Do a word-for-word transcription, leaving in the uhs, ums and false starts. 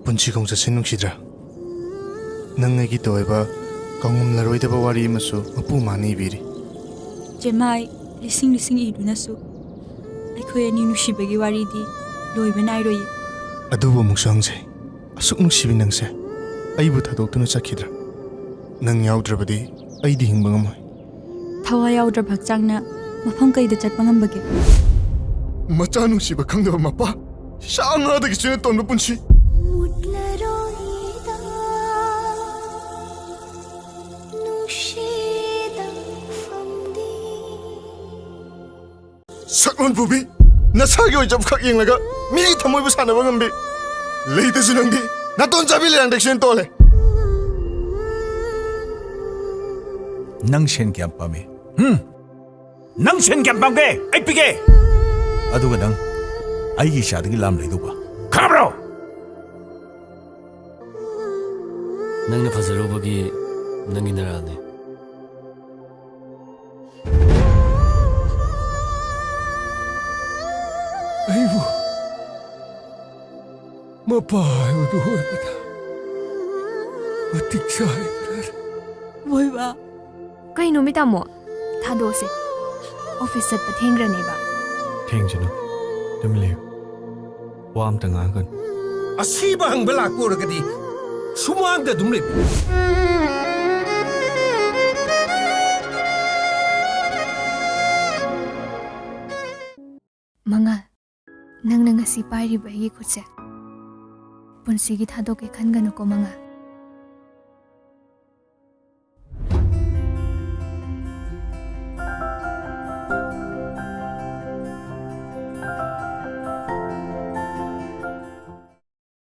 ꯄꯨꯟꯁꯤ ꯈꯣꯡꯆꯠꯁꯤ ꯅꯨꯡꯁꯤꯗ꯭ꯔꯥ? ꯅꯪ ꯑꯩꯒꯤ ꯇꯧꯕ ꯀꯥꯎꯉꯝꯂꯔꯣꯏꯗꯕ ꯋꯥꯔꯤ ꯑꯃꯁꯨ ꯃꯄꯨ ꯃꯥꯅ ꯏꯕꯤꯔꯤ꯫ ꯆꯦꯃꯥꯏ ꯂꯤꯁꯤꯡ ꯂꯤꯁꯤꯡ ꯏꯗꯨꯅꯁꯨ ꯑꯩꯈꯣꯏ ꯑꯅꯤ ꯅꯨꯡꯁꯤꯕꯒꯤ ꯋꯥꯔꯤꯗꯤ ꯂꯣꯏꯕ ꯅꯥꯏꯔꯣꯏꯌꯦ꯫ ꯑꯗꯨꯕꯨ ꯑꯃꯨꯛꯁꯨ ꯍꯪꯖꯩ, ꯑꯁꯨꯛ ꯅꯨꯡꯁꯤꯕꯤ ꯅꯪꯁꯦ ꯑꯩꯕꯨ ꯊꯥꯗꯣꯛꯇꯨꯅ ꯆꯠꯈꯤꯗ꯭ꯔꯥ? ꯅꯪ ꯌꯥꯎꯗ꯭ꯔꯕꯗꯤ ꯑꯩꯗꯤ ꯍꯤꯡꯕ ꯉꯝꯃꯣꯏ꯫ ꯊꯋꯥꯏ ꯌꯥꯎꯗ꯭ꯔꯕ ꯍꯛꯆꯥꯡꯅ ꯃꯐꯝ ꯀꯩꯗ ꯆꯠꯄ ꯉꯝꯕꯒꯦ? ꯃꯆꯥ ꯅꯨꯡꯁꯤꯕ ꯈꯪꯗꯕ ꯃꯄꯥ, ꯁꯥ ꯉꯥꯗꯒꯤꯁꯨ ꯍꯦꯟꯅ ꯇꯣꯟꯕ ꯄꯨꯟꯁꯤ꯫ ꯃꯨꯠꯂꯔꯣꯏꯗ ꯅꯨꯡꯁꯤꯗ ꯐꯝꯗꯤ꯫ ꯁꯛꯂꯣꯟ ꯄꯨꯕꯤ, ꯅꯁꯥꯒꯤ ꯑꯣꯏꯖꯕ ꯈꯛ ꯌꯦꯡꯂꯒ ꯃꯤꯒꯤ ꯊꯃꯣꯏꯕꯨ ꯁꯥꯟꯅꯕ ꯉꯝꯕꯤ꯫ ꯂꯩꯇꯁꯨ ꯅꯪꯗꯤ ꯅꯥꯇꯣꯟ ꯆꯥꯕꯤ ꯂꯩꯔꯥꯡꯗꯒꯤꯁꯨ ꯍꯦꯟꯅ ꯇꯣꯜꯂꯦ꯫ ꯅꯪ ꯁꯦꯟ ꯀꯌꯥꯝ ꯄꯥꯝꯃꯤ? ꯍꯨꯝ? ꯅꯪ ꯁꯦꯟ ꯀꯌꯥꯝ ꯄꯥꯝꯒꯦ? ꯑꯩ ꯄꯤꯒꯦ꯫ ꯑꯗꯨꯒ ꯅꯪ ꯑꯩꯒꯤ ꯏꯆꯥꯗꯒꯤ ꯂꯥꯝ ꯂꯩꯗꯧꯕ ꯈꯪꯕ꯭ꯔꯣ? ꯅꯪꯅ ꯐꯖꯔꯨꯕꯒꯤ ꯅꯪꯒꯤ ꯅꯔꯥꯜꯅꯤ꯫ ꯑꯩꯕꯨ ꯃꯄꯥ ꯍꯥꯏꯕꯗꯨ ꯑꯣꯏꯕꯗ ꯃꯇꯤꯛ ꯆꯥꯔꯤꯕ꯭ꯔꯥ? ꯃꯣꯏꯕ꯫ ꯀꯩꯅꯣꯃꯤ ꯇꯥꯃꯣ? ꯊꯥꯗꯣꯛꯑꯁꯦ꯫ ꯑꯣꯐꯤꯁ ꯆꯠꯄ ꯊꯦꯡꯈ꯭ꯔꯅꯦꯕ꯫ ꯊꯦꯡꯖꯅꯨ꯫ ꯇꯨꯃꯤꯟ ꯂꯩꯌꯨ꯫ ꯋꯥ ꯑꯝꯇ ꯉꯥꯡꯒꯅꯨ꯫ ꯑꯁꯤꯕ ꯍꯪꯕ ꯂꯥꯛꯄ ꯑꯣꯏꯔꯒꯗꯤ ꯁꯨꯃꯥꯡꯗ ꯑꯗꯨꯝ ꯂꯩꯕ꯫ ꯃꯉꯥꯜ, ꯅꯪꯅ ꯉꯁꯤ ꯄꯥꯏꯔꯤꯕ ꯑꯩꯒꯤ ꯈꯨꯠꯁꯦ ꯄꯨꯟꯁꯤꯒꯤ ꯊꯥꯗꯣꯛꯀꯦ ꯈꯟꯒꯅꯨꯀꯣ, ꯃꯉꯥꯜ꯫